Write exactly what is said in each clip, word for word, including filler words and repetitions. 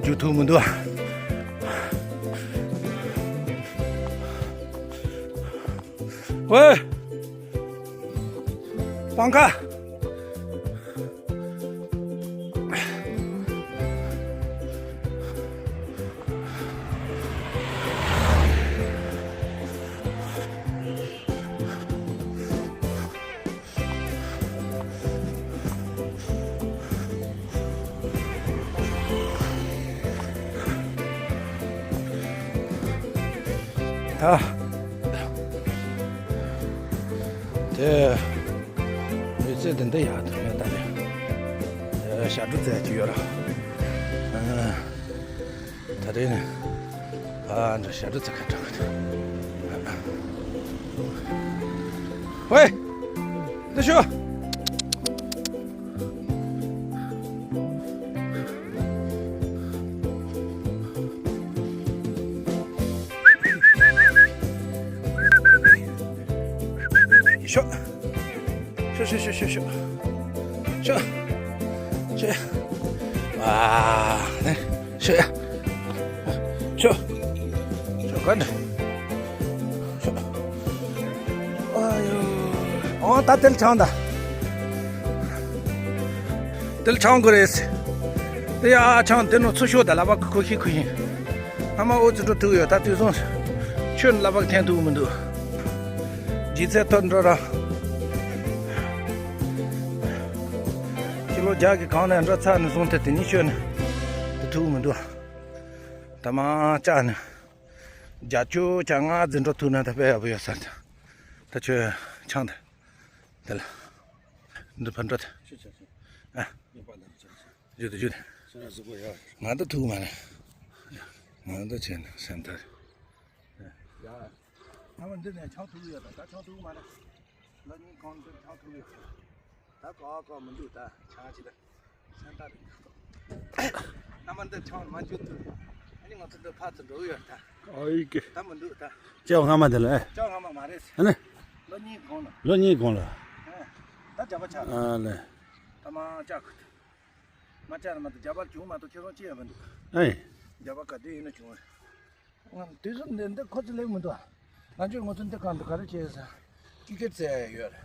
རྒྱུག་ཐུབ་མི་འདུག་ཝེ། སྤང་ཁ། ད། དེ། མི་ཚེ་འདི་འདི་ཡག་ཐུབ་ཡོད་ད་ནི། ཞབས་བྲོ་རྩེ་གི་ཡོད་ར། ད་རེས་ནི། ཨ་འདྲ་ཞབས་བྲོ་རྩེ་ག་འགྲོ་གི་འདུག་ཝེ། འདི་ཤོག་ཤོག་ཤོག་ཤོག་ཤོག་ཤོག་ཤོག་ཤོག་ཤོག་ཨ་ནི། ཤོག་ཤོག་ཤོག་ག་འདྲ། ཤོག་ཨ་ཡོ། ཨོ་ད་དེར་ཆང་ད། དེར་ཆང་དགོས་རེད། དེ་ཡ་ཆང་དེ་ནོ་ཚུར་ཤོག་ད་ལ་བ་ཁུ་ཁི་ཁུ་ཡིན། ཨ་མ་ཨོ་ཙི་འགྲོ་ཐུག་ཡོད་ད་དུས་སོང་། ཁྱོད་ལ་བ་འཐེན་ཐུག་མི་འདུག་ལྗིད་ཚད་མཐོ་འགྲོ་ར། ཁྱི་ལོ་རྒྱག་གི་གང་ནས་འགྲོ་ཚར་ནས་བཟུང་སྟེ་དེ་ནི་ཤོད་ནས་དེ་ཐུག་མི་འདུག་ད་མ་བཅག་ནས་རྒྱ་ཆུ་བཅག་ང་འཛིན་གྲོགས་ཐུག་ན་ད་དཔེ་ཡག་པོ་ཡོད་ས་རེད། ད་ཁྱོད་ཆང་དེ་དེ་ལ་འདི་ཕར་འགྲོ་དེ། ཨ། ཡོད་དེ་ཡོད་དེ། ང་ད་ཐུག་མ་རེད། ང་ད་བྱས་ནས་སེམས་ཐག་རེད། ཡ། ང་མ་འདི་ནས་ཆང་ཐུག་ཡོད་ད་ད་ཆང་ཐུག་མ་རེད། ལ་ཉིན་གང་འདི་ཆང་ཐུག་ཡོད། ད་ཀ་ཀ་མི་འདུག་ད་ཆང་ཅི་ད། སེམས་ཐག་རེད། ང་མ་འདི་ཆང་མ་འཇུ་ཐུག་ཨ་ནི་ང་ཚོ་འདི་ཕར་ཚུར་འགྲོ་ཡོད་ད། ཨ་ཡི་གེ། ད་མི་འདུག་ད། ཅེའོ་སྔ་མ་དེ་ལ་ཨེ། ཅེའོ་སྔ་མ་མ་རེད། ཨ་ནི། ལོ་གཉིས་གོང་ལ། ལོ་གཉིས་གོང་ལ། ཨ། ད་རྒྱ་པ་ཆགས། ཨ་ལེ། ད་མ་ཅག་ཁུ། མ་ཅག་མ་ད་རྒྱ་པ་བྱུང་མ་གཏོགས་ཁྱེད་རང་ཅི་ཡང་མི་འདུག་ཨེ། རྒྱ་པ་ག་དུས་ཡིན་ན་བྱུང་ཨེ། ང་དུས་སུ་འདི་འདི་ཁོ་ཚོ་ལེགས་མི་འདུག་ང་ཚོས་ང་ཚོ་འདི་གང་དུ་ག་རེ་བྱས་ས། ཀི་ཀེ་རྩེ་ཡ་ཡོད་རེད།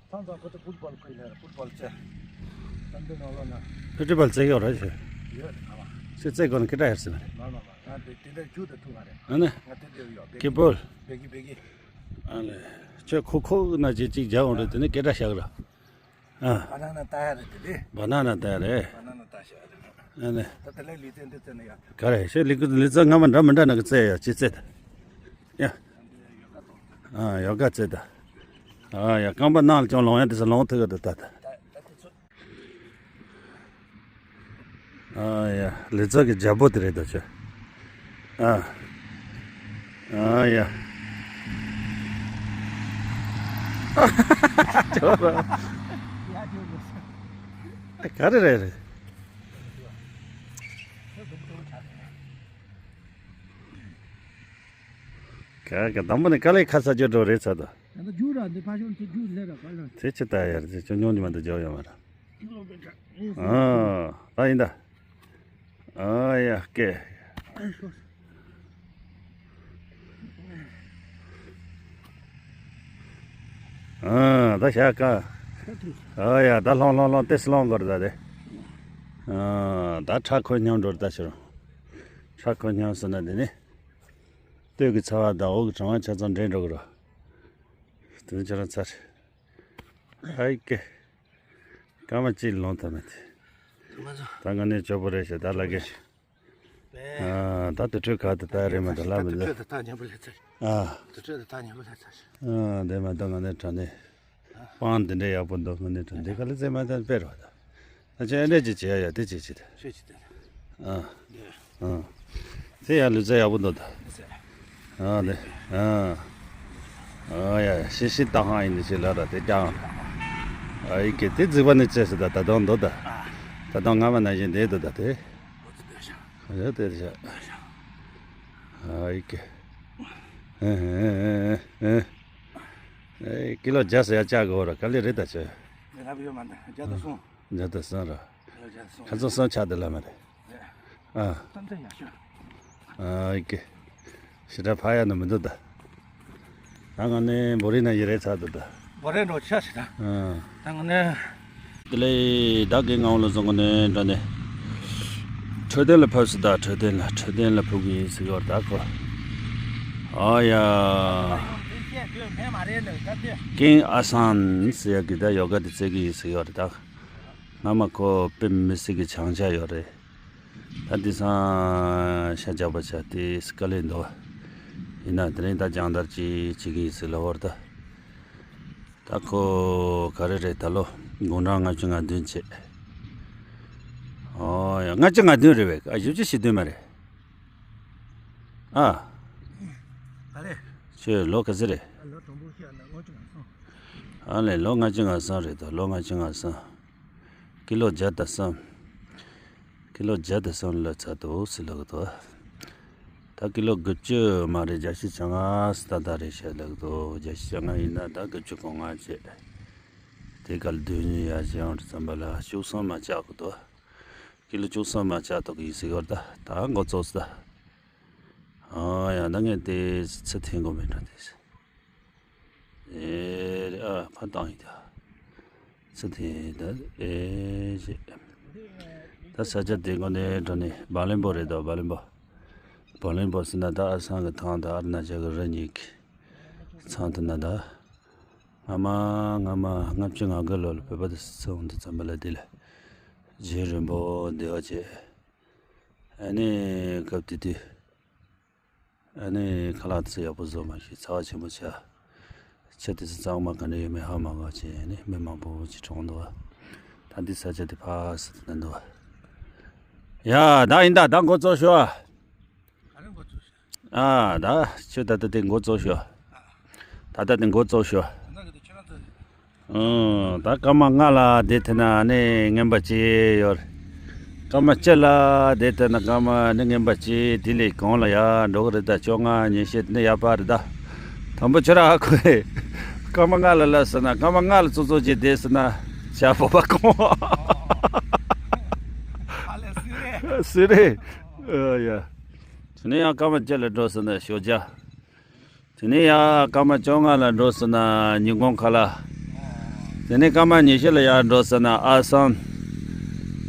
ཐང་ཚང་ཁོ་ཚོ་ཕུཊ་བོལ་ཁུལ་ལ་ཕུཊ་བོལ་རྩེ། ད་འདི་ནང་ལོགས་ན། ཕུཊ་བོལ་རྩེ་ཡོད་རེད་ཞེས། ཡོད་རེད་ཨ་མ། སེ་རྩེ་དགོན་ཀི་ཀྲ་ཡར་སེ་མ་རེད། མ་མ་མ་ང་དེ་དེ་འདྲ་རྒྱུ་དུ་ཐུག་མ་རེད། ཨ་ནི། ང་དེ་འདྲ་ཡོད་ཀི་བོལ། བེ་གི་བེ་གི། ཨ་ལེ། ཁྱོད་ཁོ་ཁོ་ན་ཅི་གཅིག་རྒྱག་འོང་རེད་དེ་ནི་སྐད་གྲགས་བཞག་ར། ཨ། བ་ན་ན་ལྟ་ཡ་རེད་དེ་དེ། བ་ན་ན་ལྟ་ཡ་རེད། བ་ན་ན་ལྟ་བཞག་རེད། ཨ་ནི། ད་དེ་ལས་ལུས་རྩལ་འདི་རྩེ་ན་ཡག་ག་རེ་ཤེས་ལི་ཀུ་ལི་རྩལ་སྔ་མ་འདྲ་མི་འདྲ་ན་གི་རྩེ་ཡ་ཅི་རྩེ་ད། ཡ། ཨ་ཡོ་ག་རྩེ་ད། ཨ་ཡ་རྐང་པ་ནང་ལ་ཅུང་ལོང་ཡ་དེ་ས་ལོང་ཐུག་གི་འདུག་ད་ད། ད་དེ་ཚོ། ཨ་ཡ། ལི་ཙོ་གི་རྒྱལ་པོ་དེ་རེད་དོ་ཆོས། ཨ། ཨ་ཡ། ཅོ་ར། ག་རེ་རེད་རེད། ག་ག་དང་པོ་ནས་དཀའ་ལས་ཁག་ས་ཅོ་འགྲོ་རེད་ཚ་དོ། ད་ལྟ་རྒྱུག་ར་འདི་ཕ་ཤོར་ཚེ་རྒྱུག་ལེ་ར་ག་ལ། དེ་ཅི་ལྟ་ཡར་ཅི་ཅོ་ཉོང་ཉི་མ་འདི་རྒྱག་ཡོད་མ་ར། ཨ་ད་ཡིན་ད། ཨ་ཡ་ཀེ། ཨ་ད་ཤ་ཀ། ཨ་ཡ་ད་ལྷོང་ལྷོང་ལྷོང་ཏེ་སི་ལྷོང་གོ་ར་ད་དེ། ཨ་ད་ཁྲ་ཁོ་སྙོམས་འགྲོ་ར་ད་ཕྱིར། ཁྲ་ཁོ་སྙོམས་སོང་ན་དེ་ནི། སྟོད་ཀྱི་ཚ་བ་དང་འོག་གི་གྲང་བ་ཆ་ཚང་འདྲེས་འགྲོ་གི་ར། དེ་ནི་ཁྱེད་རང་ཚར། ཨའི་ཀེ། སྐར་མ་གཅིག་ལོངས་ཐབས་མེད་དེ། ད་ང་ནི་སྐྱོ་པོ་རེད་ཤག་ད་ལ་གེ། ཨ་ད་དུར་ཁྲོད་ག་དུ་ད་རེད་མ་ད་ལ་མི་འདུག་ད་ད་ཉམས་པོ་ལས་ཚར། ཨ། དུར་ཁྲོད་ད་ད་ཉམས་པོ་ལས་ཚར། ཨ་དེ་མ་ད་ང་ནི་དྲ་ནི། སྤང་དེ་འདྲ་ཡག་པོ་འདུག་ང་ནི་དྲ་འདི་ག་ལ་ཙེ་མ་ད་དཔེ་རོ་ད། ད་ཅི་ཨེ་འདྲ་ཅིག་བྱེད་ཡ་ཡ་དེ་ཅིག་བྱེད་དེ། ཤོད་ཅིག་དེ། ཨ། ཨ། དེ་ཡ་ལུས་རྩལ་ཡག་པོ་འདུག་ད། ཨ་དེ། ཨ། ཨ་ཡ་ཤི་ཤི་ཏ་ཧང་ཡིན་ནི་ཅི་ལ་ར་དེ་ཀྱང་། ཨ་ཡི་གེ་དེ་རྫིག་པ་ནི་བཅད་སི་ད་ད་དང་འདུག་ད། ད་དང་སྔ་མ་ན་བཞིན་དེ་འདུག་ད་དེ། ཨ་དེ་ཤ། ཨ་ཡི་གེ། ཨ་ཨེ་ཀི་ལོ་བརྒྱ་ཟེར་ཡ་བཅག་དགོས་ར་ག་ལེ་རེད་ད་ཆོས། རབ་ཡོད་མ་འདི་བརྒྱ་དང་གསུམ། བརྒྱ་དང་གསུམ་ར། ཁ་ཚོ་སང་ཆ་དེ་ལ་མ་རེད། ཨ། ཙམ་ཙམ་ཡག་ཤོས། ཨ་ཀེ། ཞེ་དྲག་ཕར་ཡག་ནི་མི་འདུག་ད། ད་ང་ནི་བོ་རི་ན་ཡི་རེད་ཚར་འདུག་ད། བོ་རི་འགྲོ་ཆ་ཞེ་དྲག་ཨ། ད་ང་ནི། དེ་ལས་ད་གིན་ང་ལ་བཟོ་གོ་ནས་འགྲོ་ནས། འཕྲོད་བསྟེན་ལ་ཕེབས་སུ་ད། འཕྲོད་བསྟེན་ལ། འཕྲོད་བསྟེན་ལ་ཕེབས་གི་ཡིན་ཟེར་གི་ཡོད་ད་ཁོ། ཨ་ཡ། ཀིང་ཨ་སན་ཟེར་ཡག་གི་ད་ཡོ་ག་དེ་རྩེ་གི་ཡིན་ཟེར་གི་ཡོད་རེད་ད། སྔ་མ་ཁོ་དཔེ་མི་སྲིད་གི་བྱང་ཆ་ཡོད་རེད། ད་འདི་སང་ཤ་རྒྱགས་པ་བྱས་ཏེ་དཀའ་ལས་འདུག་ཡིན་ན་དེ་རིང་ད་སྦྱང་བརྡར་ཅིག་བྱེད་ཀྱི་ཡིན་ཟེར་ལབ་པ་རེད་ད། ད་ཁོ་ག་རེ་རེད། ད་ལོ་དགུང་གྲངས་ལྔ་བཅུ་ང་བདུན་བྱས། ཨོ་ཡ། ལྔ་བཅུ་ང་བདུན་རེད་པས། ཨ། བཞི་བཅུ་ཞེ་བདུན་མ་རེད། ཨ། ག་རེ། ཁྱོད་ལོ་ག་ཚོད་རེད། ཨ་ལོ་དང་པོ་ཤི་ཨ་ན་ལྔ་བཅུ་ང་གསུམ། ཨ་ལས། ལོ་ལྔ་བཅུ་ང་གསུམ་རེད་ད། ལོ་ལྔ་བཅུ་ང་གསུམ། ཀི་ལོ་བརྒྱ་དང་གསུམ། ཀི་ལོ་བརྒྱ་དང་གསུམ་ལ་ཚར་འདུག་ཟེར་ལབ་ཀྱི་འདུག་ད་ཀི་ལོ་དགུ་བཅུ་མ་རེད། བརྒྱད་ཅུ་གྱ་ལྔ་ཙམ་ད་ལྟ་རེད་ཤག་ལབ་ཀྱི་འདུག་བརྒྱད་ཅུ་གྱ་ལྔ་ཡིན་ན་ད་དགུ་བཅུ་གོ་ལྔ་བྱས། དེ་ག་ལ་བསྡུས་ནས་ཡར་བྱས་ཡོང་དུས་ཙམ་པ་ལ་བཅུ་གསུམ་མ་ཆགས་ཀྱི་འདུག་ཀི་ལོ་བཅུ་གསུམ་མ་ཆགས་ཐུབ་ཀྱི་ཡིན་ཟེར་གི་ཡོད་རེད་ད། ད་འགོ་བཙུགས་སོང་ད། ཨ་ཡ། ད་ངས་དེ་ཚུར་འཐེན་དགོས་མེད་འགྲོ་དེ། ཨེ་རེད། ཨ། ཕར་བཏང་ཡིན་ད། ཚུར་འཐེན་ད། ཨེ་ཞེས། ད་ས་ཆ་དེ་གོ་ནས་འགྲོ་ནས་བ་ལན་པོ་རེད་དོ། བ་ལན་པོ། བ་ལན་པོ་ཟེར་ན་ད་ཨ་སང་གི་ཐང་ད་ཨ་རུ་ན་ཅལ་གི་རི་གཉིས་ཀྱི་མཚམས་དེ་ན་ད། སྔ་མ་སྔ་མ་ལྔ་བཅུ་ང་དགུ་ལོ་ལ་བོད་པ་དེ་སོང་དུས་ཙམ་པ་ལ་དེ་ལ་རྒྱུན་རིང་པོ་བསྡད་པ་བྱས། ཨ་ནི་སྐབས་དེ་དུས། ཨ་ནི་ཁ་ལག་དེ་ཚོ་ཡག་པོ་བཟོ་མ་ཤེས། ཚ་བ་ཆེན་པོ་ཆགས། ཆུ་དེ་ཚོ་གཙང་མ་ག་འདྲ་ཡོད་མེད་ཧ་མ་གོ་བྱས། ཨ་ནི་མི་མང་པོ་ཅིག་གྲོངས་འདུག་ད་འདི་ས་ཆ་དེ་ཕར་ཟེར་དེ་ན་འདུག་ཡ། ད་ཡིན་ད། ད་འགོ་བཙུགས་ཤོག་ཨ། ད་ཁྱོད་ད་ལྟ་དེ་འགོ་བཙུགས་ཤོག་ད་ལྟ་དེ་འགོ་བཙུགས་ཤོག་ཨང་། ད་སྐར་མ་ལྔ་ལ་བསྡད་ཐུབ་ན་ནི་རྔན་པ་གཅིག་ཡོད་རེད། སྐར་མ་བཅུ་ལ་བསྡད་ཐུབ་ན་སྐར་མ་ནི་རྔན་པ་གཅིག་དེ་ལས་གོང་ལ་ཡར་འགྲོ་གི་རེད་ད། བཅོ་ལྔ་ཉི་ཤུ་དེ་ནི་ཡག་པ་རེད་ད། དང་པོ་ཁྱོད་རང་ཧ་གོ་རེད། སྐར་མ་ལྔ་ལ་ལབ་སོང་ན། སྐར་མ་ལྔ་ལ་ཙོག་ཙོག་ཅིག་བསྡད་སོང་ན་བྱ་བོད་པ་གོང་། སུ་རེད། ཨ་ཡ། དེ་ནས་ཡང་སྐར་མ་བཅུ་ལ་འགྲོ་སོང་ན་ཞོགས་ཇ། དེ་ནས་ཡང་སྐར་མ་བཅོ་ལྔ་ལ་འགྲོ་སོང་ན་ཉིན་གུང་ཁ་ལག་དེ་ནས་སྐར་མ་ཉི་ཤུ་ལ་ཡར་འགྲོ་སོང་ན་ཨ་སམ།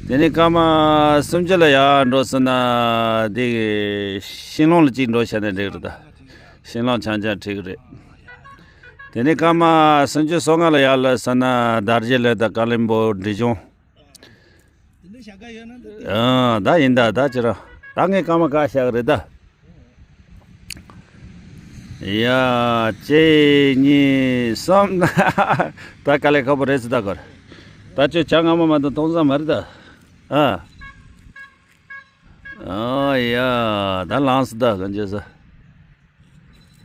དེ་ནས་སྐར་མ་སུམ་ཅུ་ལ་ཡར་འགྲོ་སོང་ན་དེ་ཤིང་ལོང་ལ་གཅིག་འགྲོ་བྱས་ན་འགྲིག་རེད་ད། ཤིང་ལོང་འཆམ་འཆམ་འགྲིག་གི་རེད། དེ་ནས་སྐར་མ་སུམ་ཅུ་སོ་ལྔ་ལ་ཡར་ལ་སོང་ན་དར་རྒྱས་ལ་ད་ཀ་ལིམ་པོ་འབྲས་ལྗོངས། ཨ། ད་ཡིན་ད། ད་ཁྱེད་རང་། ད་ངས་སྐར་མ་ག་བཞག་གི་རེད་ད། ཡ། གཅིག་གཉིས་གསུམ། ད་དཀའ་ལས་ཁག་པོ་རེད་ཟེར་ད་གོ། ད་ཁྱོད་ཇ་མངར་མོ་མ་གཏོགས་འཐུང་ས་མ་རེད་ད། ཨ། ཨ་ཡ། ད་ལངས་སོང་ད་གང་བྱས་ས།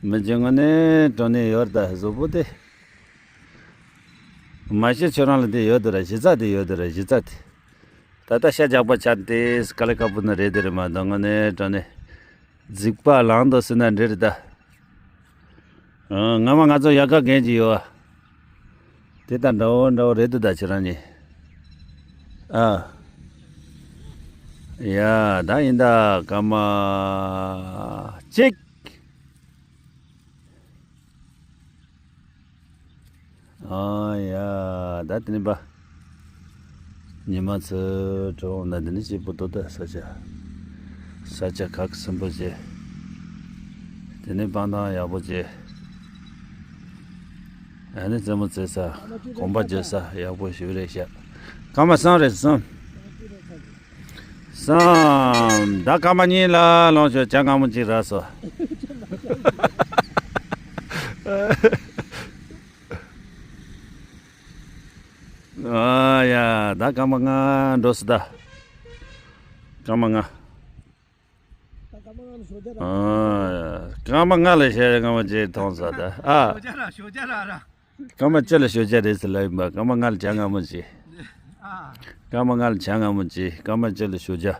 མི་རྒྱུ་དངོས་གནས་དྲང་གནས་ཡོད་ད་གཟུགས་པོ་དེ། མ་གཞི་ཁྱོད་རང་ལ་དེ་ཡོད་དེ་ར། གཞི་རྩ་དེ་ཡོད་དེ་ར། གཞི་རྩ་དེ། ད་ལྟ་ཤ་རྒྱགས་པ་ཆགས་ཏེ་དཀའ་ལས་ཁག་པོ་ནི་རེད་དེ་རེད་མ་གཏོགས་དངོས་གནས་དྲང་གནས་རྫིག་པ་ལངས་འདུག་ཟེར་ན་འགྲིག་རེད་ད། ཨང་། སྔ་མ་ང་ཚོ་ཡག་ག་རྒན་གྱི་ཡོད་ཨ། དེ་དང་འདྲ་བོ་འདྲ་བོ་རེད་འདུག་ད་ཁྱེད་རང་གཉིས། ཨ། ཡ། ད་ཡིན་ད། སྐར་མ་གཅིག་ཨ་ཡ། ད་དེ་ནས་པ། ཉི་མ་ཚོ་གྲོངས་ན་འདི་ནས་སྐྱིད་པོ་འདུག་ད། ས་ཆ། ས་ཆ་ཁག་གསུམ་པོ་བྱས། དེ་ནས་སྤང་ཐང་ཡག་པོ་བྱས། ཨ་ནི་རྩེད་མོ་རྩེ་ས། གོམ་པ་རྒྱག་ས་ཡག་པོ་ཞིག་རེད་ཤག་སྐར་མ་གསུམ་རེད་གསུམ། གསུམ། ད་སྐར་མ་གཉིས་ལ་ལོངས་ཤོག་ཇ་མངར་མོ་གཅིག་རག་སོང་། ཨ་ཡ། ད་སྐར་མ་ལྔ་འགྲོ་སོང་ད། སྐར་མ་ལྔ། ད་སྐར་མ་ལྔ་ལ་ཞོགས་ཇ་རག་ཨ། སྐར་མ་ལྔ་ལ་ཞོགས་ཇ་མངར་མོ་གཅིག་འཐུང་ས་ད། ཨ། ཞོགས་ཇ་རག་ཞོགས་ཇ་རག་རག་སྐར་མ་བཅུ་ལ་ཞོགས་ཇ་རེད་ཟེར་ལབ་ཡིན་པ། སྐར་མ་ལྔ་ལ་ཇ་མངར་མོ་གཅིག་ཨ། སྐར་མ་ལྔ་ལ་ཇ་མངར་མོ་གཅིག་སྐར་མ་བཅུ་ལ་ཞོགས་ཇ།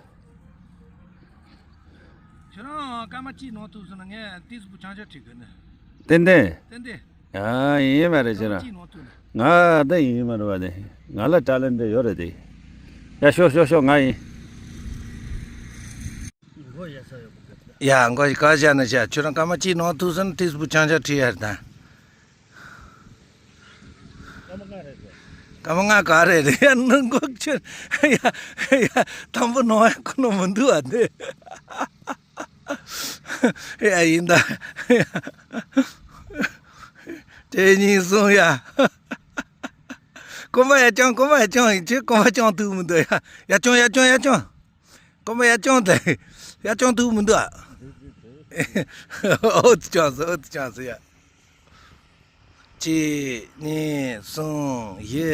ཁྱེད་རང་སྐར་མ་གཅིག་ནང་ཐུག་སོང་ན་ངས་ཏིས་པུ་ཆང་ཆ་ཁྲིད་གི་ནི། ཏན་ཏན། ཏན་ཏན། ཨ། ཡིན་མ་རེད་ཁྱེད་རང་། སྐར་མ་གཅིག་ནང་ཐུག་ནི། ང་ད་ཡིན་མ་རེད་པ་དེ། ང་ལ་ཊ་ལན་ཊ་ཡོད་རེད་དེ། ཡ་ཤོག་ཤོག་ཤོག་ང་ཡིན། ཡ་མགོ་ག་བཞག་ན་བཞག་ཁྱོད་རང་སྐར་མ་གཅིག་ནང་ཐུག་སོང་ན་ཏིས་བུ་ཆང་ཆང་ཁྲིད་ཡར་དང་། སྐར་མ་ལྔ་ག་རེ་རེད་ཡ་ནང་མགོ་ཁྱོད། ཡ་ཡ་དང་པོ་ནང་ཡ་ཁོ་ན་མི་འདུག་ཨ་དེ། ཡ་ཡིན་ད། དེ་གཉིས་གསུང་ཡ། གོམ་པ་ཡ་ཅང་གོམ་པ་ཡ་ཅང་ཡིན་ཆེ་གོམ་པ་ཅང་ཐུག་མི་འདུག་ཡ། ཡ་ཅང་ཡ་ཅང་ཡ་ཅང་། གོམ་པ་ཡ་ཅང་དེ། ཡ་ཅང་ཐུག་མི་འདུག་ཨ། ཨོ་ཙི་ཅང་སོ་ཨོ་ཙི་ཅང་སོ་ཡ། གཅིག་གཉིས་གསུམ་བཞི་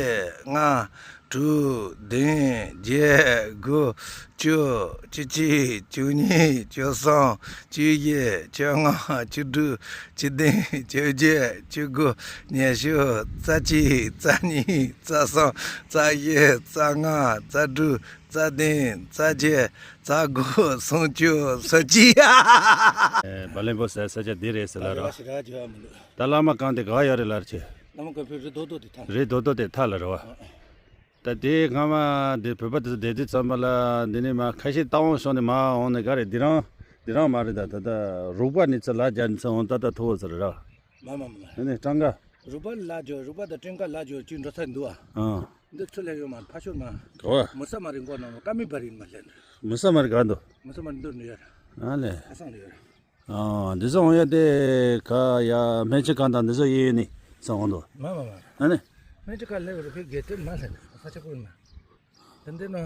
ལྔ་དྲུག་བདུན་བརྒྱད་དགུ་བཅུ་བཅུ་གཅིག་བཅུ་གཉིས་བཅུ་གསུམ་བཅུ་བཞི་བཅུ་ལྔ་བཅུ་དྲུག་བཅུ་བདུན་བཅུ་བརྒྱད་བཅུ་དགུ་ཉི་ཤུ་རྩ་གཅིག་རྩ་གཉིས་རྩ་གསུམ་རྩ་བཞི་རྩ་ལྔ་རྩ་དྲུག་རྩ་བདུན་རྩ་བརྒྱད་རྩ་དགུ་སུམ་ཅུ་སོ་གཅིག་བ་ལན་པོ་ཟེར་ས་ཆ་འདི་རེད་ཟེར་ལ་རོ། ད་བླ་མ་གང་དེ་ག་བ་ཡོད་རེད་ལར་ཆེ། བླ་མ་གང་ཕེ་རི་རྡོ་རྡོ་དེ་ཐང་། རི་རྡོ་རྡོ་དེ་ཐ་ལ་རོ། ད་དེ་སྔ་མ་དེ་བོད་པ་དེ་ཚོ་བསྡད་དུས་ཙམ་པ་ལ་འདི་ནས་མ་ཁ་ཤས་རྟ་དབང་ཤོར་ནས་མ་འོང་ནས་ག་རེ་འདི་རང་འདི་རང་མ་རེད། ད་ད་ད་རུག་པ་ནི་ཚ་ལ་རྒྱ་ནི་ཚ་འོང་ད་ད་ཐོ་བོ་ཚ་རེད་ར། མ་མ་མ་མ། ཨ་ནི་སྤྲང་ག་རུག་པ་ལ་ཇོ་རུག་པ་དང་སྤྲང་ག་ལ་ཇོ་ཅིག་འགྲོ་ཚར་འདུག་ཨ། ཨང་། འདི་ཚུར་ལ་ཡོད་མ་ཕ་ཤོར་མ། ག་བ། མུ་ས་མ་རི་མགོ་ནང་ཀ་མི་བ་རི་མ་ལེན། མུ་ས་མ་རི་ག་འདུག་མུ་ས་མ་རི་འདུར་ནི་ཡོད། ཨ་ལེ། ཁ་སང་ལ་ཡོད། ཨ་འདི་ཚོ་འོང་ཡ་དེ་ག་ཡ་སྨན་ཆུ་ཁང་དང་འདི་ཚོ་ཡིན་ནི་ཚོ་འོང་འདུག་མ་མ་མ། ཨ་ནི། སྨན་ཆུ་ཁང་ལེ་བ་རི་ཕི་གེ་ཏེ་མ་ལེན་ས་ཆ་ཀུན་མ། དེ་འདི་ན།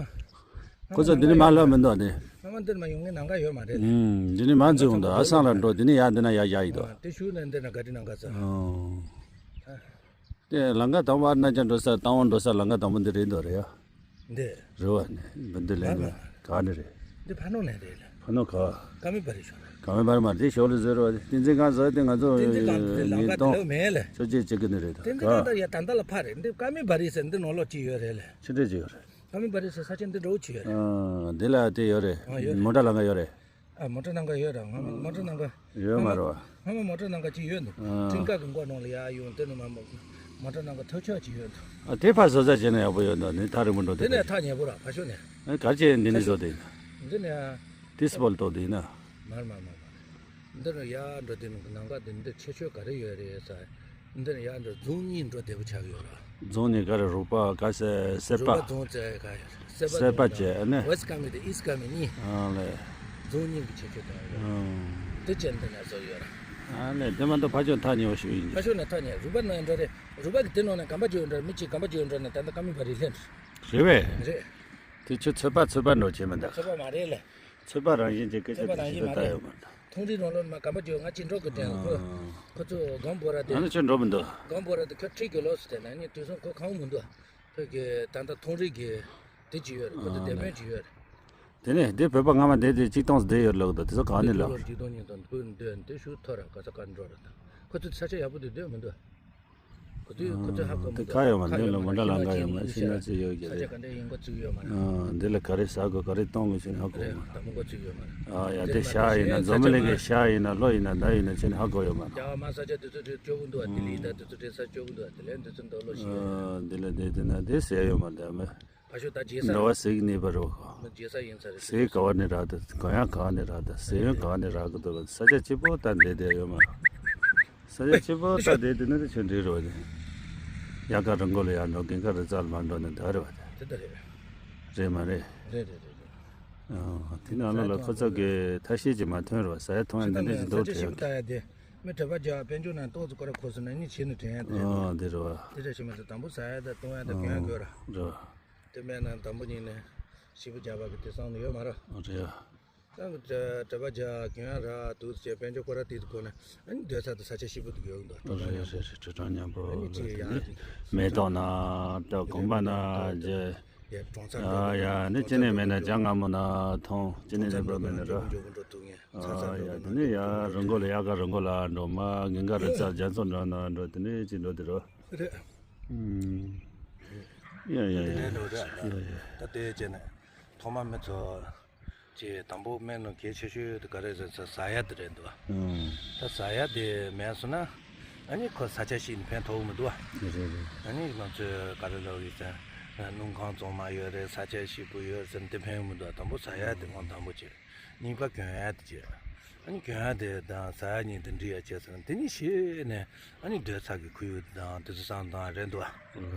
ཁོ་ཚོ་འདི་ནི་མ་ལོན་མི་འདུག་དེ། ང་མ་འདིར་མ་ཡོང་ངའི་ནང་ག་ཡོད་མ་རེད། ཨུམ། འདི་ནི་མ་འཛུལ་འོང་འདུག་ཨ་སང་ལ་འགྲོ་འདི་ནི་ཡ་འདི་ན་ཡ་ཡ་ཡི་འདུག་དེ་ཤུལ་ནས་འདི་ན་ག་དི་ནང་ག་ཚ། ཨོ། དེ་ལང་ཀ་དང་པོ་ཨ་ན་ཅང་འགྲོ་ས་རྟ་དབང་འགྲོ་ས་ལང་ཀ་དང་པོ་འདི་རེད་འདུག་རེད་ཡ། འདི། རེད་བ་ནི་འདི་ལན་ག་ནི་རེད། འདི་ཕ་ནོ་ནས་རེད་ལ། ཕ་ནོ་ག་ཀ་མི་བ་རི་ཤོ་ན། ཀ་མི་བ་རི་མ་རེད་ཤོ་ལི་ཟེར་བ་རེད། ཏིན་ཙིན་ཁང་ཟེར་དེ་ང་ཚོ་ཏིན་ཙིན་ཁང་དེ་ལང་ཀ་དེ་ལོ་མེད་ལ། ཆོ་ཅེ་ཅེ་གི་ནི་རེད་ད་ཏིན་ཙིན་ཁང་ད་ཡ་ད་ད་ལ་ཕ་རེད། འདི་ཀ་མི་བ་རི་ཟེར་འདི་ནོ་ལོ་ཅི་ཡོད་རེད་ལ། ཆི་འདྲ་ཅི་ཡོད་རེད། ཀ་མི་བ་རི་ཟེར་ས་ཆེན་འདི་འགྲོ་ཅི་ཡོད་རེད། ཨ་འདི་ལ་དེ་ཡོད་རེད། ཨ་ཡོད་རེད། མོ་ཊ་ལང་ཀ་ཡོད་རེད། ཨ་མོ་ཊ་ནང་ག་ཡོད་ར། ང་མོ་ཊ་ནང་ག་ཡོད་མ་རེད་བ། ང་མོ་ཊ་ནང་ག་ཅིག་ཡོད་འདུག་ཨ། ཁྲིན་ཀ་གི་མགོ་ནང་ལ་ཡ་ཡོང་དེ་ནི་མ་མོ་མོ་ཊ་ནང་ག་ཐོ་ཆོག་ཅིག་ཡོད་འདུག་ཨ་དེ་ཕར་བཟོ་ས་བྱས་ན་ཡག་པོ་ཡོད་འདུག་ནི་ཐག་རིང་པོ་འགྲོ་དེ་དེ་ནས་ཐག་ཉེ་པོ་ར་ཕ་ཤོ་ནས། ཨ་གར་ཅེ་འདི་ནི་བཟོ་དེ་ཡིན། འདི་ནས་ཨ། ཏིས་པོལ་ཏོ་དེ་ཡིན་ན། མར་མར་མར་མར། འདི་ནས་ཡ་འགྲོ་དེ་ནི་ནང་ག་དེ་འདི་ཆེ་ཆོས་ག་རེ་ཡོད་རེད་ས། འདི་ནས་ཡར་འགྲོ་རྫོང་གཉིས་འགྲོ་བདེ་པོ་ཆགས་ཡོད་ར། རྫོང་གཉིས་ག་རེ་རུ་པ་ག་ས་སེ་པ། རུ་པ་རྫོང་ཚེ་ག་ཡོད་ར། སེ་པ་སེ་པ་རྫོང་བཅས་ཨ་ནི། ཝེ་སི་ཀ་མི་དེ་ཨི་སི་ཀ་མི་གཉིས། ཨ་ལེ། རྫོང་གཉིས་ཀྱི་ཆེ་ཆོས་དང་ཡོད་ར། ཨང་། དེ་ཅན་དེ་ནས་བཟོ་ཡོད་ར། ཨ་ལེ་དེ་མ་གཏོགས་ཕ་ཆོས་ཐག་ཉེ་བོ་ཞིག་ཡིན་གྱི། ཕ་ཆོས་ནས་ཐག་ཉེ་རུ་པ་ནས་འགྲོ་རེད། རུ་པ་གི་དེ་ནང་ནས་གམ་པ་ཅིག་འགྲོ་མི་གཅིག་གམ་པ་ཅིག་འགྲོ་ནས་ད་ལྟ་ཀ་མི་བ་རི་ལྷན། རེད་བས། རེད། དེ་ཆོས་ཚོད་པ་ཚོད་པ་འགྲོ་བྱེད་མི་འདུག་ཚོད་པ་མ་རེད་ལེ། ཚོད་པ་རང་བཞིན་གྱི་སྐད་ཆ་ཚོད་པ་རང་བཞིན་མ་རེད། ལྟ་ཡོད་མ་རེད། ཐོང་རི་རོང་ལོ་མ་གམ་པ་ཇོ་ང་ཅི་འགྲོ་གི་དྲན་ཁོ། ཨང་། ཁོ་ཚོ་སྒང་བོ་ར་དེ། ཨ་ནི་ཁྱོད་འགྲོ་མི་འདུག་སྒང་བོ་ར་དེ་ཁྱོད་ཁྲིད་གི་ལོ་སུ་དེ་ན་ནི་དུས་སང་ཁོ་ཁང་མི་འདུག་ཁོ་གི་ད་ལྟ་ཐོང་རི་གི་དེ་ཅི་ཡོད་རེད། ཁོ་ཚོ་ཨ་དེ་ནི་སྨན་ཅི་ཡོད་རེད། དེ་ནས་དེ་བོད་པ་སྔ་མ་བསྡད་དེ་གཅིག་སྟོང་བསྡད་ཡོད་ལོག་ད་དེ་ཚོ་གང་ནས་ལོག་གཅིག་སྟོང་གཉིས་སྟོང་བོད་འདོད་དེ་ཤུགས་མཐོ་ར་ག་ས་ག་འགྲོ་ར་ད་ཁོ་ཚོ་ས་ཆ་ཡག་པོ་དེ་སྡོད་མི་འདུག་ཁོ་ཚོས་ཁོ་ཚོས་ཧ་གོ་མི་འདུག་དེ་ཁ་ཡོད་མ་ཁ་ཡོད་མ་རེད། མོ་ཊ་ལང་ཀ་ཡོད་མ་རེད། ཤིང་ནགས་ཅིག་ཡོད་ཀྱི་ས་ཆ་རེད། ག་འདྲ་ཡིན་མགོ་བཙུགས་ཡོད་མ་རེད། ཨ་འདི་ལ་ག་རེ་ཟ་དགོས་ག་རེ་གཏོང་དགོས་ཞེས་ཧ་གོ་རེད། མ་རེད། ད་མགོ་བཙུགས་ཡོད་མ་རེད། ཨ་ཡ་དེ་ཤ་ཡིན་ན་འཛམ་བུ་གླིང་གི་ཤ་ཡིན་ན་ལོ་ཡིན་ན་ད་ཡིན་ན་ཅི་ནས་ཧ་གོ་ཡོད་མ་རེད། རྒྱ་མ་ས་ཆ་དེ་ཚོ་དེ་སྐྱོ་པོ་འདུག་ཨ་དེ་ལི་ད་དེ་ཚོ་དེ་ས་སྐྱོ་པོ་འདུག་ཨ་དེ་ལས་འདི་ཚོ་འདོག་ལོ་ཞིག་ཨ་འདི་ལ་བསྡད་དེ་ན་དེ་ཟས་ཡོད་མ་རེད། ཨ་མ། ཕ་ཤོ་ད་རྗེས་ས་འགྲོ་བ་ཟིག་ནི་པ་རོ། མི་རྗེས་ས་ཡིན་ས་རེད། ཟིག་ག་བ་ནི་རག་ད་ག་ཡང་ག་ནི་རག་ད་ཟིག་ཡང་ག་ནི་རག་གི་འདུག་ས་ཆ་གཅིག་པོ་ད་འདི་བསྡད་ཡོད་མ་རེད། ས་ཆ་གཅིག་པོ་ད་བསྡད་དེ་ནི་དེ་ཆོས་འདྲི་རོ་ནི། དབྱར་ཁ་རི་མགོ་ལ་ཡར་འགྲོ་དགུན་ཁ་རི་རྩ་ལ་མར་འགྲོ་ནི་འདི་རེད་བ་དེ། དེ་ལྟ་རེད། རེད་མ་རེད། རེད་རེད་རེད་རེད། ཨ་དེ་ནང་ལོགས་ལ་ཁོ་ཚོ་གི་ཐབས་ཤེས་ཅིག་མ་ཐོན་རོ། ཟ་ཡ་འཐུང་ཡ་འདི་འདྲ་ཅིག་འདུག་དྲན་ཡ་དེ། མི་གྲྭ་པ་རྒྱ་དཔལ་འབྱོར་ནང་ཏོག་ཙམ་སྐོར་ར་ཁོ་སོང་ན་ནི་བྱེད་ནི་དྲན་ཡ་དེ་རེད་འདུག་ཨ་དེ་རེད་བ། དེ་འདྲ་ཞིག་མ་ཟད་དང་པོ་ཟ་ཡ་དང་འཐུང་ཡ་དང་གྱོན་ཡ་དགོས་ར། རེད་བ། དེ་མེད་ན་དང་པོ་ཉིད་ནས་ཤི་བོ་རྒྱག་པ་གི་དེ་བསམ་ནི་ཡོད་མ་རེད། རེད། ད་གྲྭ་པ་རྒྱ་གྱོན་ཡ་ར་དུས་ཚོད་དཔལ་འབྱོར་སྐོར་ར་དེ་དགོས་ན་ཨ་ནི་སྡོད་ས་དང་ས་ཆ་ཤི་བོ་དེ་གྱོན་འདུག་ཁྲོ་ཁྲོ་ཉམས་པོ་ཨ་ནི་ཅི་ཡ་དེ་མེ་ཏོག་ན་ད་གོམ་པ་ན་རྒྱ་ཡ་གྲོང་ཚ་ཡ་ནི་ཅི་ནས་མེད་ན་ཇ་མངར་མོ་ན་འཐུང་ཅི་ནས་ནས་པ་མེད་ན་ར། ཨ་ཡ་དེ་ནས་ཡ་རི་མགོ་ལ་དབྱར་ཁ་རི་མགོ་ལ་འགྲོ་མ་དགུན་ཁ་རི་རྩ་རྒྱ་མཚོ་འགྲོ་ན་འགྲོ་དེ་ནས་ཅི་འགྲོ་དེ་རོ། རེད། ཡ་ཡ་ཡ་ཡ་ཡ། ད་དེ་བྱས་ནས་ཐོག་མ་མི་ཚོ་ཅེས་དང་པོ་སྨན་ལ་གལ་ཆེ་ཤོས་དེ་ག་རེ་རེད་ཟེར་ཟ་ཡ་དེ་རེད་འདུག་ད་ཟ་ཡ་དེ་མེད་སོང་ན་ཨ་ནི་ཁོ་ས་ཆ་ཞིག་ནས་ཕན་ཐོགས་མི་འདུག་རེད་རེད། ཨ་ནི་ང་ཚོས་ག་རེ་ལབ་ཡོད་ཟེར་ སྣུམ་ཁང་བཙོང་མ་ཡོད་རེད། ས་ཆ་ཞིབ་པོ་ཡོད་ཟེར་ནས་དེ་ཕན་གི་མི་འདུག་དང་པོ་ཟ་ཡ་དེ་ཁོང་དང་པོ་བྱས། གཉིས་པ་གྱོན་ཡ་དེ་བྱས། ཨ་ནི་གྱོན་ཡ་དེ་དང་ཟ་ཡ་གཉིས་དེ་འགྲིག་ཡ་བྱས་ཟེར་ན། དེ་གཉིས་ཤེས་ནས་ཨ་ནི་སྡོད་ས་གི་ཁོར་ཡུག་དང་དེ་ཚོ་བསམ་སྟངས་རེད་འདུག་ཨ་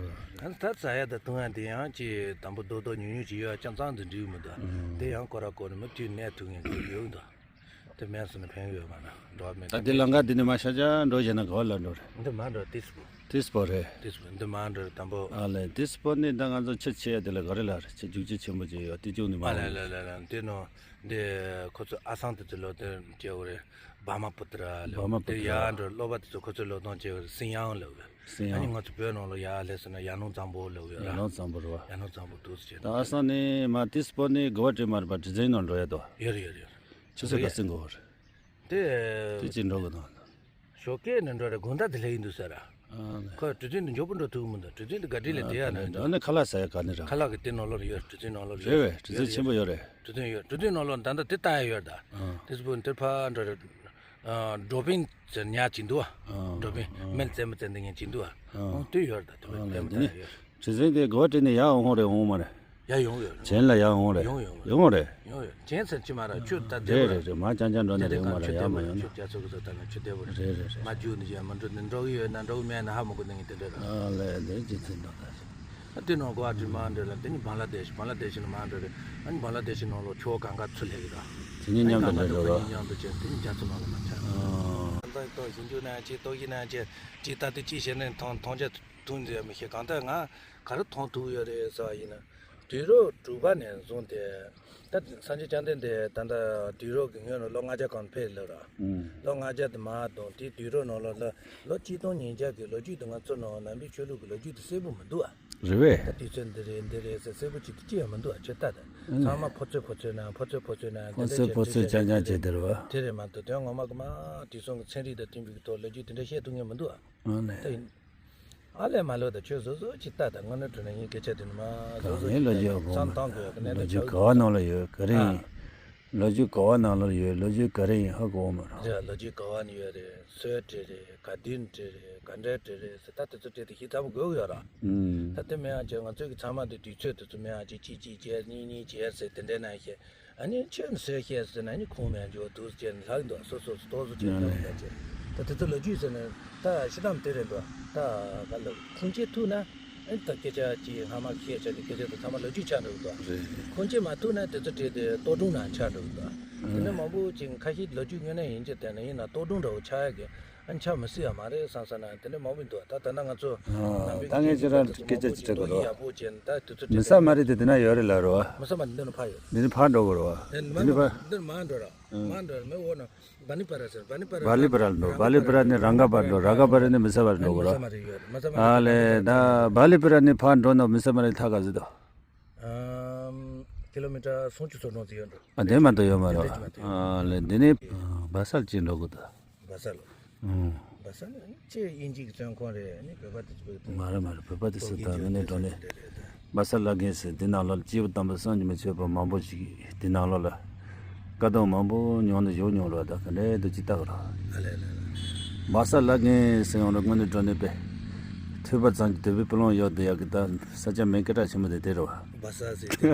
ནི་ད་ཟ་ཡ་དང་བཏུང་ཡ་དེ་ཡང་ཅིག་དང་པོ་རྡོག་རྡོག་ཉུང་ཉུང་ཅིག་ཡོད་ཡ་ཅང་ཙང་དེ་འགྲིག་གི་མི་འདུག་དེ་ཡང་སྐོར་ར་སྐོར་ནས་མུ་མཐུད་ནས་ཐུག་མཁན་ཡོད་གི་འདུག་དེ་མེད་སོང་ན་ཕན་གི་ཡོད་མ་རེད། འགྲོ་བ་མི་ད་དེ་ལམ་ཁ་འདི་ནས་མར་ཤར་རྒྱག་འགྲོ་བྱས་ན་ག་བ་ལ་འགྲོ་རེད། འདི་མར་འགྲོ་ཏིས་པོ། ཏིས་པོ་རེད། ཏིས་པོ་འདི་མར་འགྲོ་རེད་དང་པོ། ཨ་ལས་ཏིས་པོ་ནི་ད་ང་ཚོ་ཆུ་ཆེ་ཡ་དེ་ལ་ག་རེ་ལ་རེད། ཆུ་རྒྱུག་ཆུ་ཆེན་པོ་ཅིག་ཡོད་དེ་རྒྱུག་ནི་མ་ཨ་ལས་རེད། ལས་ལས་ལས་འདི་ནོ་འདི་ཁོ་ཚོ་ཨ་སང་དེ་ཚོ་ལོ་དེ་སྐྱེ་བོ་རེད། བྷ་མ་པུ་ཏྲ་ལོ་བྷ་མ་དེ་པུ་ཏྲ། ཡར་འགྲོ་སློབ་པ་དེ་ཚོ་ཁོ་ཚོའི་ལོ་ཐོང་སྐྱེ་བོ་རེད། སིང་ཡང་ལབ་ཡོད། སིང་ཨ་ནི་ཡང་། ང་ཚོ་བོད་ནང་ལོ་ཡར་སླེབས་སོང་ན་ཡར་ནང་གཙང་པོ་ལབ་ཡོད་ཡར་ར། ནང་གཙང་པོ་རེད་བ། ཡར་ནང་གཙང་པོ་འདུག་ཟེར་བྱས་ད་ཨ་སང་ནི་མར་ཏིས་པོ་ནི་གོ་བ་ཏྲི་མར་པ་གྲི་འཛིན་ནང་འགྲོ་ཡ་དོ། ཡོད་རེད་ཡོད་རེད་ཡོད་རེད། ཆུ་ཚོད་ག་ཚོད་འགོར་བ་རེད། དེ། དེ་ཅི་འགྲོ་གི་འདུག་ཞོགས་ཀས་ནས་འགྲོ་རེད། དགོང་དག་དེ་སླེབས་ཡིན་འདུག་ཟེར་ར། ཨ་ནི། ཁོ་གྲུ་གཟིངས་དེ་མགྱོགས་པོ་འགྲོ་ཐུབ་ཀྱི་མི་འདུག་གྲུ་གཟིངས་དེ་ག་འདྲ་ལས་དེ་ཡ་ན་འགྲོ། ཨ་ནི་ཁ་ལག་ཟ་ཡ་ག་ནས་ར། ཁ་ལག་གི་དེ་ནང་ལོགས་ཡོད། གྲུ་གཟིངས་ནང་ལོགས་རེད་ཡོད། བས་གྲུ་གཟིངས་ཆེན་པོ་ཡོད་རེད། གྲུ་གཟིངས་ཡོད། གྲུ་གཟིངས་ནང་ལོགས་ད་ལྟ་དེ་ལྟ་ཡ་ཡོད་ད། ཨ། དེ་ཚོ་དེ་ཕར་འགྲོ་རེད། ཨ། ཌོ་ཕིན་ཟེར་ཉ་ཅིག་འདུག་ཨ། ཨ། ཌོ་ཕིན་ཨ། སྨན་བཙལ་མི་བཙལ་འདི་ངན་ཅིག་འདུག་ཨ། ཨ། ཨོ་དེ་ཡོད་རེད་ད། དེ་ཨ་ཕར་ལས་ལྟ་འདི་ནི་ཡ་ཡོད། གྲུ་གཟིངས་དེ་གོ་བ་ཏྲི་ནས་ཡར་འོང་རེད་འོང་མ་རེད། ཡ་ཡོང་ཡོད། བྱེན་ལ་ཡར་འོང་རེད། ཡོང་ཡོང་ཡོད། ཡོང་རེད། ཡོང་ཡོད། བྱེན་ཟེར་ཅི་མ་ར་ཆུ་ད་བདེ་རེད་པོ་རེད་རེད། མ་རྐྱང་རྐྱང་འགྲོ་ནས་རེད་འོང་མ་ར་ཡར་མ་ཡོང་ན། ཆུ་རྒྱ་མཚོ་གི་ཚོ་ད་ན་ཆུ་བདེ་པོ་རེད། རེད་རེད་རེད། མ་རྒྱུག་ནས་ཡར་མ་འགྲོ་ནས་འགྲོ་གི་ཡོད་ན་འགྲོ་གི་མེད་ན་ཧ་མ་གོ་ནི་དེ་འདྲ་ར། ཨ་ལས་དེ་ཅི་ཚིག་འདུག་ད། ཨ་དེ་ནང་གོ་བ་ཏྲི་མ་འདྲ་ལ་དེ་ནི་བང་ལ་དེ་ཤི་བང་ལ་དེ་ཤི་ནི་མ་འདྲ་རེད། ཨ་ནི་བང་ལ་དེ་ཤི་ནང་ལོ་ཆུ་བོ་གང་ག་ཚུར་སླེབས་གི་ད། དེ་གཉིས་མཉམ་དུ་འདྲ་འགྲོ་ར། མཉམ་དུ་བྱས་དེ་ནི་རྒྱ་མཚོ་ནང་ལ་མ་ཆགས། ཨ། ཏོག་ཏོག་ཞིབ་འཇུག་གནང་ཅིག་རྟོག་ཞིབ་གནང་ཅིག་ཅིག་ད་དེ་ཅིག་བྱས་ནས་མཐོང་མཐོང་རྒྱ། ཐུག་འདི་མི་ཤེས། གང་ལྟར་ང་ག་རེ་མཐོང་ཐུབ་ཡོད་རེད་ཟེར་བ་ཡིན་ན། དུས་རབས་དྲུག་པ་ནས་བཟུང་སྟེ། ད་སངས་རྒྱས་བཅོམ་ལྡན་འདས་ད་ལྟ་དུས་རབས་ཀྱི་སྔོན་ལ་ལོ་ལྔ་བརྒྱ་གོང་ཕེབས་ལབ་ར། ཨུམ། ལོ་ལྔ་བརྒྱ་དེ་མར་བསྡོམས་ཏེ་དུས་རབས་ནང་ལོགས་ལ་ལོ་གཅིག་སྟོང་ཉིས་བརྒྱ་གི་ལོ་རྒྱུས་དེ་ང་ཚོ་ནང་ནང་པའི་ཆོས་ལུགས་ཀྱི་ལོ་རྒྱུས་དེ་གསལ་པོ་མི་འདུག་ཨ། རེད་པས། ད་དུས་ཚོད་འདི་རེད་འདི་རེད་ཟེར་གསལ་པོ་ཅིག་ཅི་ཡང་མི་འདུག་ཨ། ཁྱོད་ལྟ་ད། ཨུམ། ཚང་མ་ཕོ་ཚོད་ཕོ་ཚོད་ན་ཕོ་ཚོད་ཕོ་ཚོད་ན་ཕོ་ཚོད་ཕོ་ཚོད་རྐྱང་རྐྱང་བྱས་དེ་རེད་པ། དེ་རེད་མ་གཏོགས་དོན་ངོ་མ་གི་མ་དུས་སང་གི་ཚན་རིག་དང་མཐུན་པའི་ཐོག་ལོ་རྒྱུས་དེ་འདྲ་བཤད་ཐུབ་མཁན་མི་འདུག་ཨ། ཨ་ནི། ད་ཡིན། ཨ་ལས་མ་ལོས་ད་ཁྱོད་བཟོ་བཟོ་ཅིག་ལྟ་ད། དངོས་གནས་དྲང་གནས་ངའི་སྐད་ཆ་དེ་ནི་མ་བཟོ་བཟོ་ངའི་ཅིག་ལོ་རྒྱུས་ལྟ་ད། བསམ་བཏང་དགོས་ཡ་གི་གནད་ལོ་དོན་རྒྱུས་ཆགས་ག་བ་ནང་ལ་ཡོད་ག་རེ་ཡིན། ཨ། ལོ་རྒྱུས་ག་བ་ནང་ལ་ཡོད། ལོ་རྒྱུས་ག་རེ་ཡིན་ཧ་གོ་མ་རེད། རེད། ལོ་རྒྱུས་ག་བ་ནས་ཡོད་རེད། སུའི་བྲིས་རེད། ག་དུས་བྲིས་རེད། ག་འདྲའི་བྲིས་རེད་ཟེར་ད་དེ་ཚོ་བྲིས་ཏེ་ཞིབ་ཚགས་པོ་དགོས་ཀྱི་ཡོད་ར། ཨུམ། ད་དེ་མིན་ཡང་ཅིག་ང་ཚོའི་གི་ཚང་མ་དེ་དུས་ཚོད་དེ་ཚོ་མིན་ཡང་ཅིག་གཅིག་གཅིག་བྱས་གཉིས་གཉིས་བྱས་ཟེར་དེ་འདྲའི་ནང་བཤད། ཨ་ནི་ཁྱོད་ནི་སུས་བཤད་ཟེར་ན་ཨ་ནི་ཁུངས་མེད་འཇོག་འདུག་ཟེར་ནས་ལྷག་འདུག་སོ་སོ་སོ་ཏོག་ཙམ་བྱས་ནས་ལྷག་འདུག་ད་དེ་ཚོ་ལོ་རྒྱུས་ཟེར་ནས་ད་ཤི་དམ་དེ་རེད་འདུག་ད་ག་ལ་ཁུངས་སྐྱེལ་ཐུབ་ན་ཨ་ནི་ད་སྐད་ཆ་ཅིག་སྔ་མ་བཤད་བྱས་ནས་སྐད་ཆ་དེ་ཚང་མ་ལོ་རྒྱུས་ཆགས་འགྲོ་གི་འདུག་རེད། ཁུངས་སྐྱེལ་མ་ཐུབ་ན་དེ་ཚོ་བྲིས་ཏེ་རྟོག་སྒྲུང་ནང་ཆགས་འགྲོ་གི་འདུག་དེ་ནས་མང་པོ་ཅིག་ཁ་ཤས་ལོ་རྒྱུས་དངོས་གནས་ཡིན་གྱི་དེ་ནས་ཡིན་ན་རྟོག་སྒྲུང་འདྲ་བོ་ཆགས་ཡ་གི་ཨ་ནི་ཆ་མི་སྲིད་ཡ་མ་རེད་བསམ་ས་ན་དེ་འདྲ་མང་པོ་འདུག་ད་ད་ལྟ་ང་ཚོ་ཨ། ནང་པའི་ད་ངས་ཁྱེད་རང་སྐད་ཆ་ཅིག་དྲི་དགོས་རོགས། ཡག་པོ་བྱས་ད་དུས་ཚོད་མི་ས་མ་རེད་དེ་དེ་ན་ཡོད་རེད་ལ་རོ། མི་ས་མ་རེད་འདི་ནས་ཕར་ཡོད། འདི་ནས་ཕར་འགྲོ་དགོས་རོ། འདི་ནས་ཕར། འདི་ནས་མར་འགྲོ་ར། མར་འགྲོ་ར་མི་འོ་ན་བ་ལི་པ་ར་ཟེར། བ་ལི་པ་ར་བ་ལི་པ་ར་ནས་རང་ག་པར་འགྲོ། རང་ག་པར་ནས་མི་ས་མ་རེད་འགྲོ་དགོས་རོ། མི་ས་མ་རེད་ཡོད། མི་ས་མ་རེད། ཨ་ལས་ད་བ་ལི་པ་ར་ནས་ཕར་འགྲོ་ན་མི་ས་མ་རེད་ཐག་ག་ཟིག་དོ། ཨམ། ཀི་ལོ་མི་ཊར་སུམ་ཅུ་སོ་གྲངས་ཙམ་ཡོད་འགྲོ། ཨ་དེ་མ་གཏོགས་ཡོད་མ་རེད། དེ་འདྲ་ཅིག་མ་གཏོགས་ཡོད། ཨ་ལས་འདི་ནས་ཨ་བལ་ས་ལ་ཅིག་འགྲོ་དགོས་ད། བལ་ས་ལ། ཨང་། བལ་ས་ནི་ཅེས་དབྱིན་ཇི་གི་བཙོན་ཁང་རེད། ཨ་ནི་བོད་པ་དེ་ཚོ་བོད་དེ་མ་རེད་མ་རེད། བོད་པ་དེ་སུ་ད་ངོས་ནས་འགྲོ་ནས་བལ་ས་བླ་རྒན་ཟེར་དེ་ནང་ལོགས་ལ་སྐྱེས་བུ་དམ་པ་བསམ་གྱིས་མི་ཁྱབ་པ་མང་པོ་ཞིག་དེ་ནང་ལོགས་ལ་བཀའ་གདམས་མང་པོ་མྱོང་ནས་བཞུགས་མྱོང་རེད། ད་ག་འདྲའི་འདུག་ཅིག་ལྟ་གི་རོགས། ཨ་ལས་ལས་ལས། བལ་ས་བླ་རྒན་ཟེར་ཡོང་རེད། དངོས་གནས་དྲང་གནས་པས་ཐོས་པ་ཙམ་གྱིས་དད་པའི་སྤུ་ལོང་གཡོ་བསྡད་ཡག་གི་ད་ས་ཆ་མིང་སྐད་གྲགས་ཆེན་པོ་དེ་དེ་རེད་བ། བལ་ས་ཟེར་དེ།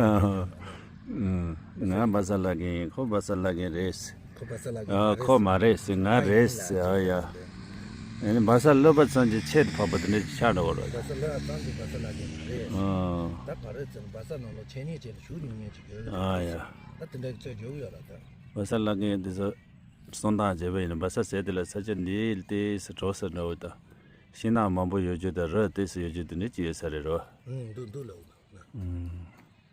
ཨང་། ང་བལ་ས་བླ་རྒན་ཡིན། ཁོ་བལ་ས་བླ་རྒན་རེད། ཁོ་བལ་ས་བླ་རྒན་ཨ་མ་ཁོ་རེད། མ་རེད་ཟེར། ང་རེད་ཟེར། ཨ་ཡ། ཨ་ནི་བལ་ས་སློབ་པ་ཚང་གི་ཆེད་དུ་ཕབ་པ་དེ་འདྲ་ཆགས་འགྲོ་བ་རེད། བལ་ས་སློབ་པ་ཚང་གི་བལ་ས་བླ་རྒན་མ་རེད། ཨ། ད་ག་རེ་ཟེར་ན་བལ་ས་ནང་ལོགས་འཆད་ཉན་བྱས་ནས་ཞུགས་མྱོང་མཁན་ཅིག་ཡོད་རེད། ཨ་ཡ། ད་དེ་འདྲ་གི་ཚོད་འཇོག་གི་ཡོད་རེད་ད། བལ་ས་བླ་རྒན་དེ་ཚོ་གསང་སྟངས་བྱས་པ་ཡིན་ན་བལ་ས་ཟེར་དེ་ལ་ས་ཆ་འདི་ལྟས་སུ་གྲོགས་སུ་འགྲོ་བ་དང་། ཤིང་ནགས་མང་པོ་ཡོད་རྒྱུ་དང་རི་ལྟས་སུ་ཡོད་རྒྱུ་དེ་འདྲ་ཅིག་ཡོད་ས་རེད་རོ། ཨུང་། འདུག་འདུག་ལབ་འདུག་ན། ཨུང་།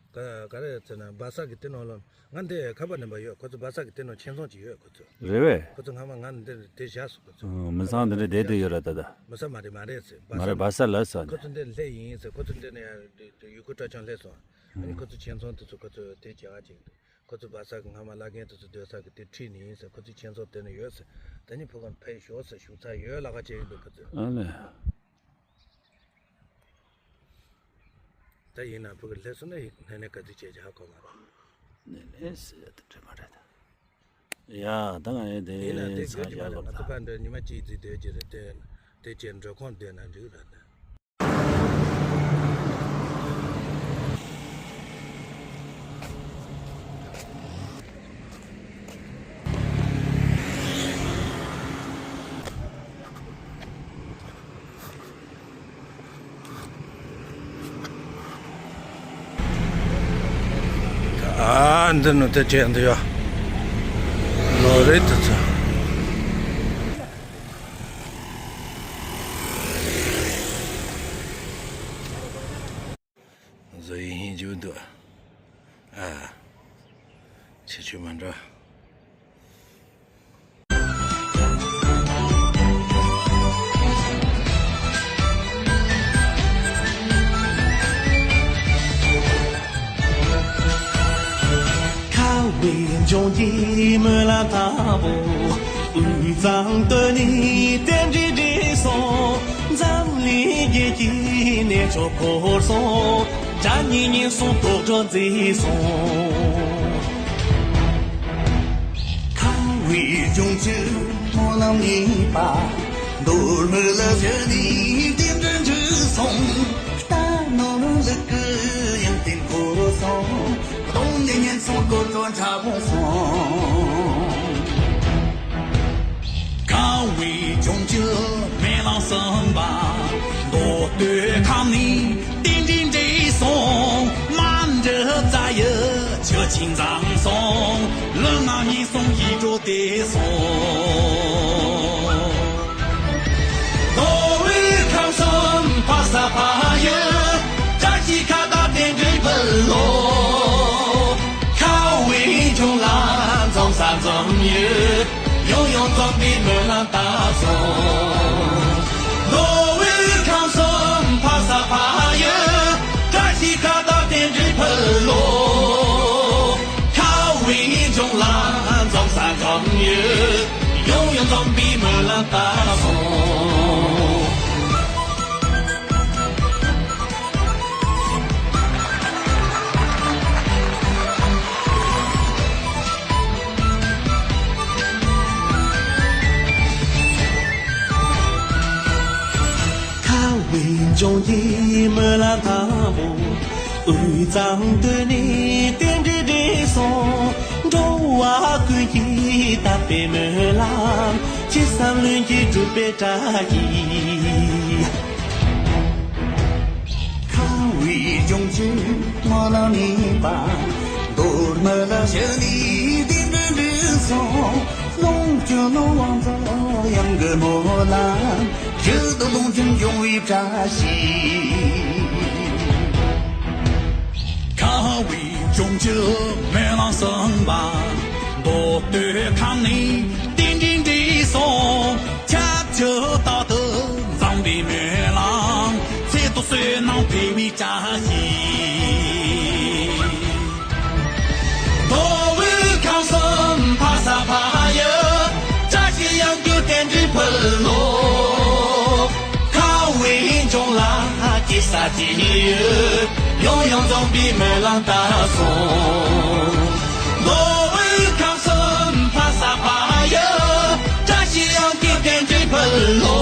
ག་ག་རེ་ཟེར་ན་བལ་ས་གི་དེ་ནང་ལ་ང་འདི་ཁ་པར་ནང་པ་ཡོད། ཁོ་ཚོ་བལ་ས་གི་དེ་ནང་ཁྱིམ་ཚང་ཅིག་ཡོད་ཁོ་ཚོ། རེད་བས། ཁོ་ཚོ་སྔ་མ་ང་འདི་དེ་བཞག་སོང་ཁོ་ཚོ། ཨུང་། མི་ཚང་འདི་འདྲ་བསྡད་དེ་ཡོད་ར་ད་ད། མི་ས་མ་རེད་མ་རེད་ཟེར། མ་རེད་བལ་ས་ལ་ཟེར་ནས། ཁོ་ཚོ་འདི་སླེབས་ཡིན་ཟེར། ཁོ་ཚོ་འདི་ནས་ཡང་ཡུལ་སྐོར་སྤྲོ་འཆམ་སླེབས་སོང་། ཨ་ནི་ཁོ་ཚོ་ཁྱིམ་ཚང་དེ་ཚོ་ཁོ་ཚོ་དེ་བྱ་བ་ཅིག་ཁོ་ཚོ་བལ་ས་གི་སྔ་མ་བླ་རྒན་དེ་ཚོ་སྡོད་ས་གི་དེ་ཁྲིད་ནས་ཡིན་ཟེར། ཁོ་ཚོའི་ཁྱིམ་ཚང་དེ་ནས་ཡོད་ཟེར། ད་ནི་ཕུ་གུ་ཕེབས་ཤོག་ཟེར། བཞུགས་ས་ཡོད་ལ་ཁ་བྱས་ཡིན་འདུག་ཁོ་ཚོས། ཨ་ལས། ད་ཡིན་ན་ཕུ་གུ་སླེབས་སོང་ན་ཡིན་ནས་ནས་ག་ཚོད་བྱས་ཀྱི་ཧ་གོ་མ་རེད། ནས་ནས་ཟེར་ཡ་དེ་འདྲ་མ་རེད་ད། ཡ་ད་ང་ཡི་དེ་ཡིན་ན་དེ་ཚང་དགོས་ཀྱི་མ་རེད། ང་ཚོ་ཕར་འགྲོ་ཉི་མ་གཅིག་ཙམ་སྡོད་ཀྱི་རེད་དེ། དེ་བྱས་མགྲོན་ཁང་བསྡད་ན་འགྲིག་རེད་དེ། འདི་ནུ་དེ་བྲེལ་འདི་ཡ། ལོ་རེད་དུ་ཚོ། བཟོ་ཡིན་ཧིན་ཇུ་འདུག་ཨ། ཆེ་ཆུ་མ་འདྲ། ཁ་བའི་ལྗོངས་ཀྱི་སྨོན་ལམ་དང་པོ། དབུས་གཙང་སྟོད་ནས་རྟེན་འབྲེལ་འགྲིག་སོང་། འཛམ་གླིང་རྒྱལ་གྱི་གནས་མཆོག་འཁོར་སོང་། དགྲ་གཉེན་ཉེན་སོང་། དོག་སྒྲོན་འཛིན་སོང་། ཁ་བའི་ལྗོངས་ཀྱི་སྨོན་ལམ་གཉིས་པ། མདོ་སྨད་ལ་བཞུགས་ནས་རྟེན་འབྲེལ་འགྲིག་སོང་། རྟ་ནོར་ལུག་གི་ཡང་རྟེན་འཁོར་སོང་། གདོང་ལེན་ཉེན་སོང་། དོག་སྒྲོན་ཁྲ་བོ་སོང་། ཁ་བའི་ལྗོངས་ཀྱི་སྨོན་ལམ་གསུམ་པ། མདོ་སྟོད་ཁམས་ནས་རྟེན་འབྲེལ་འགྲིག་སོང་། མ་འདྲི་རྩ་ཡི་ཆུ་ཆེན་འཛོམས་སོང་། ལུས་ངག་ཉེན་སོང་། ཡིད་འགྲོ་བདེ་སོང་། མདོ་དབུས་ཁམས་གསུམ་ཕ་ས་ཕ་ཡུལ། བཀྲ་ཤིས་ཁ་བཏགས་རྟེན་འབྲེལ་ཕུལ་ལོ། ཁ་བའི་ལྗོངས་ལ་འཛོམས་ས་འཛོམས་ཡུལ། ཡང་ཡང་འཛོམས་པའི་སྨོན་ལམ་བཏབ་སོང་། མདོ་དབུས་ཁམས་གསུམ་ཕ་ས་ཕ་ཡུལ། བཀྲ་ཤིས་ཁ་བཏགས་རྟེན་འབྲེལ་ཕུལ་ལོ། ཁ་བའི་ལྗོངས་ལ་འཛོམས་ས་འཛོམས་ཡུལ། ཡང་ཡང་འཛོམས་པའི་སྨོན་ལམ་བཏབ་སོང་། ཁ་བའི་ལྗོངས་ཀྱི་སྨོན་ལམ་དང་པོ། དབུས་གཙང་སྟོད་ནས་རྟེན་འབྲེལ་འགྲིག་སོང་། འགྲོ་བ་ཀུན་གྱི་དད་པའི་སྨོན་ལམ། ཅི་བསམ་ལྷུན་གྱིས་འགྲུབ་པའི་བཀྲ་ཤིས། ཁ་བའི་ལྗོངས་ཀྱི་སྨོན་ལམ་གཉིས་པ། མདོ་སྨད་ལ་བཞུགས་ནས་རྟེན་འབྲེལ་འགྲིག་སོང་། ལོངས་སྤྱོད་ནོར་དབང་ཚོ་ཡང་གི་སྨོན་ལམ། ཞུ་དང་ལོངས་སྤྱོད་འབྱུང་བའི་བཀྲ་ཤིས། ཁ་བའི་ལྗོངས་ཀྱི་སྨོན་ལམ་གསུམ་པ། མདོ་སྟོད་ཁམས་ནས་རྟེན་འབྲེལ་འགྲིག་སོང་། ཁྱབ་བསྒྲགས་རྟག་ཏུ་འཛོམས་པའི་སྨོན་ལམ། ཚེ་ཐོག་བསོད་ནམས་འཕེལ་བའི་བཀྲ་ཤིས། མདོ་དབུས་ཁམས་གསུམ་ཕ་ས་ཕ་ཡུལ། བཀྲ་ཤིས་ཡང་གི་རྟེན་འབྲེལ་ཕུལ་ལོ། ཁ་བའི་ལྗོངས་ལ་སྐྱིད་ས་སྐྱིད་ཡུལ། ཡང་ཡང་འཛོམས་པའི་སྨོན་ལམ་བཏབ་སོང་། མདོ་དབུས་ཁམས་གསུམ་ཕ་ས་ཕ་ཡུལ། བཀྲ་ཤིས་ཡང་གི་རྟེན་འབྲེལ་ཕུལ་ལོ།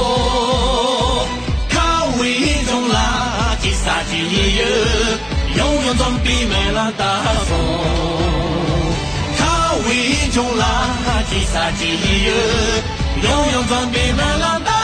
ཁ་བའི་ལྗོངས་ལ་སྐྱིད་ས་སྐྱིད་ཡུལ། ཡང་ཡང་འཛོམས་པའི་སྨོན་ལམ་བཏབ་སོང་། ཁ་བའི་ལྗོངས་ལ་སྐྱིད་ས་སྐྱིད་ཡུལ། ཡང་ཡང་འཛོམས་པའི་སྨོན་ལམ་བཏབ།